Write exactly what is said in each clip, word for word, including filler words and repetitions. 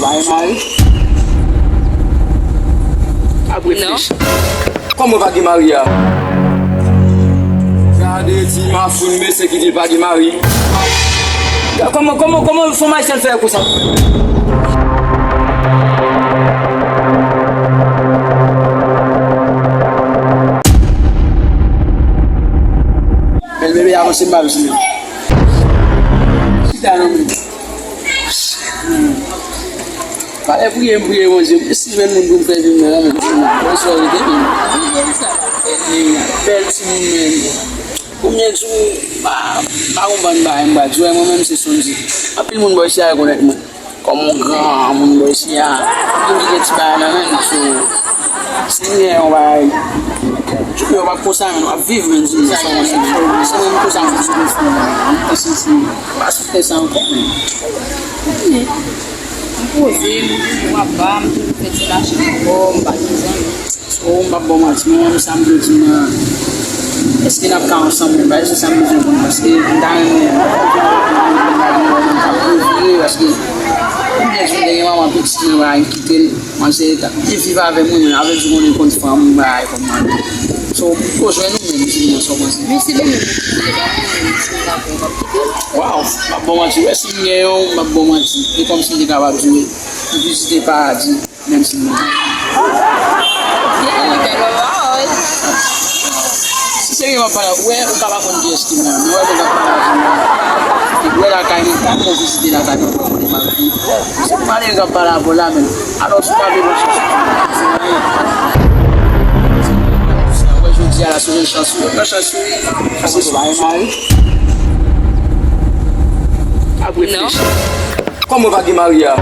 Bay mari. Ap reflechi. Kòman pa gen mari a? Gade ti mafoun mesye ki di l pa gen mari. Kòman, kòman, kòman fòm ayisyen fè konsa? Bèl bebe avanse m pa vle. Chita non men. Fale priye m priye Bondye pou si jwenn moun pou m fè vim nan men. Bonswa rete men. Bèl timoun men. Konbyen jou m pa pa konprann bagay m pral di w mwen menm se Sondy. Anpil moun bò isi a rekonèt mwen. Kòm yon gran moun bò isi a, moun ki gen ti bagay nan men l, so, si m gen yon bagay, yo p ap konsa menm, w ap viv menm, di m sa w konsa. Se mwen m konsa menm, sou konsa, m pa sou fè sa ankò menm. M poze, m toujou ap ba, m toujou fè ti mache ankò, m pa gen zanmi. So, m p ap ba w manti, mwen menm sa m vle di nan, èske n ap ka ansanm menm? Bagay se sa m bezwen konn, paske m ta renmen m ap revire, paske m gen sou dènye manman pitit mwen, bagay m kite l, manzè ta vle viv avè mwen, men avè di konnen konn fanm, bagay kòm manman. So, m ko jwenn ou menm, di m sa w panse. Men se li menm ki kite l, pa mwen menm, si m pa fè, m ap kite l. Waw, m ap ba w manti, wè si m gen yon, m ap ba w manti. E kòmsi m te kapab di w, m vizite paradi. Menm si mwen. Si serye m ap pale, ou wè, ou ka pa konn kiyès ki mwen, men wè, mwen ap pale avè w. Ou wè lakay mwen, pa mwen vizite lakay mwen, mwen konnen m ap viv. Se malere k ap pale avè w la, men. Alò, si w pa vle nan chèche, se anyen. Wè, jodi a la, se yon chans, wi. Yon chans, wi. Paske se pa yon mari. Ap reflechi. Kòman pa gen mari a?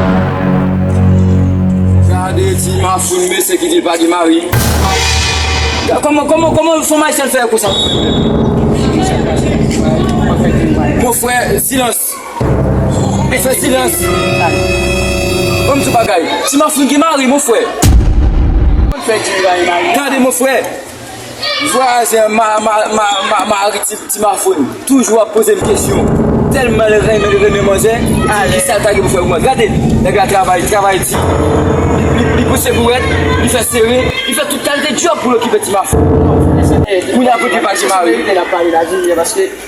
Gade ti mafoun mesye ki di l pa gen mari. Kòman, kòman, kòman fòm ayisyen fè konsa? Mon frè, silans. Fè silans. Ban m di w bagay. Ti mafoun gen mari, mon frè. Gade, mon frè. Vwazen ma, ma, ma, ma, mari ti, ti mafoun toujou ap poze m kesyon. Tèlman l renmen, l renmen manzè, li di, "Kisa l ta gen pou fè pou mwen?" Gade, nèg la travay, li travay di. Li, li, li pouse bourèt, li fè sere, li fè tout kalite djòb pou l okipe ti mafoun. Kounye a pou di pa gen mari.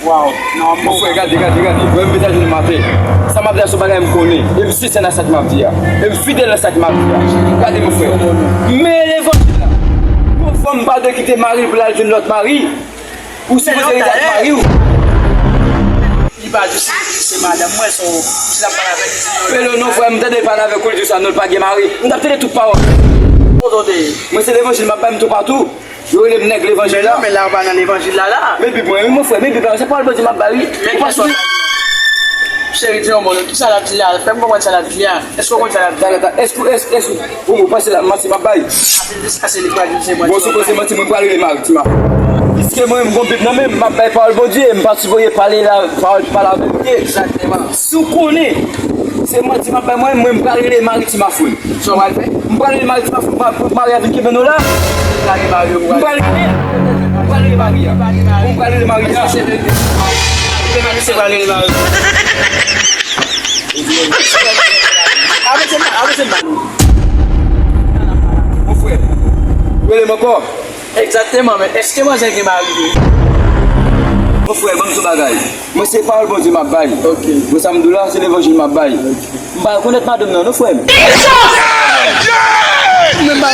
Waw, non, mon frè, gade, gade, gade. Wè, m mete ajenou maten. Sa m ap di a se yon bagay m konnen. E m sensè nan sa k m ap di a. E m fidèl nan sa k m ap di a. Gade, mon frè. Men levanjil la. Yon fanm pa dwe kite mari l pou l al jwenn lòt mari. Ou sipoze rete ak mari w. Li pa di se, se madanm mwen, so, si l ap pale avè l, li di non. Pelo non, frè, m tande l pale avèk ou, l di sa, non, l pa gen mari. M t ap tande tout pawòl. Mwen se levanjil m ap bay, m toupatou. Yo rele m nèg levanjil la. Men non, men la, ou pa nan levanjil la, la. Men Bib mwen, wi, mon frè, men Bib la, se pawòl Bondye m ap bay, wi. Ou pa sou. Cheri, di yon mo, kisa l ap di la? Fè m konprann sa l ap di a. Èske w konn sa l ap di? Talè, talè, èske, èske, èske, ou, ou panse l ap manti m ap bay? Bon, si w panse manti, mwen pral rele mari ti mafoun. Piske mwen, m gon Bib nan men m, m ap bay pawòl Bondye, m pa sipoze pale la, pawòl, pale laverite. Egzakteman. Si w konnen, se manti m ap bay mwen, mwen, m pral rele mari ti mafoun. Sa w pral fè? M pral rele mari ti mafoun pou, pou mari a vin kenbe nou la. M pral rele mari a. M pral rele mari a. M pral rele mari a. Mon frè, rele m ankò. Egzakteman, men èske manzè gen mari vre? Mon frè, ban m di w bagay. Mwen se pawòl Bondye m ap bay. Ok. Mwen sa m di w la, se levanjil m ap bay. Ok. M pa rekonèt madanm nan, non, frè m. Mwen pa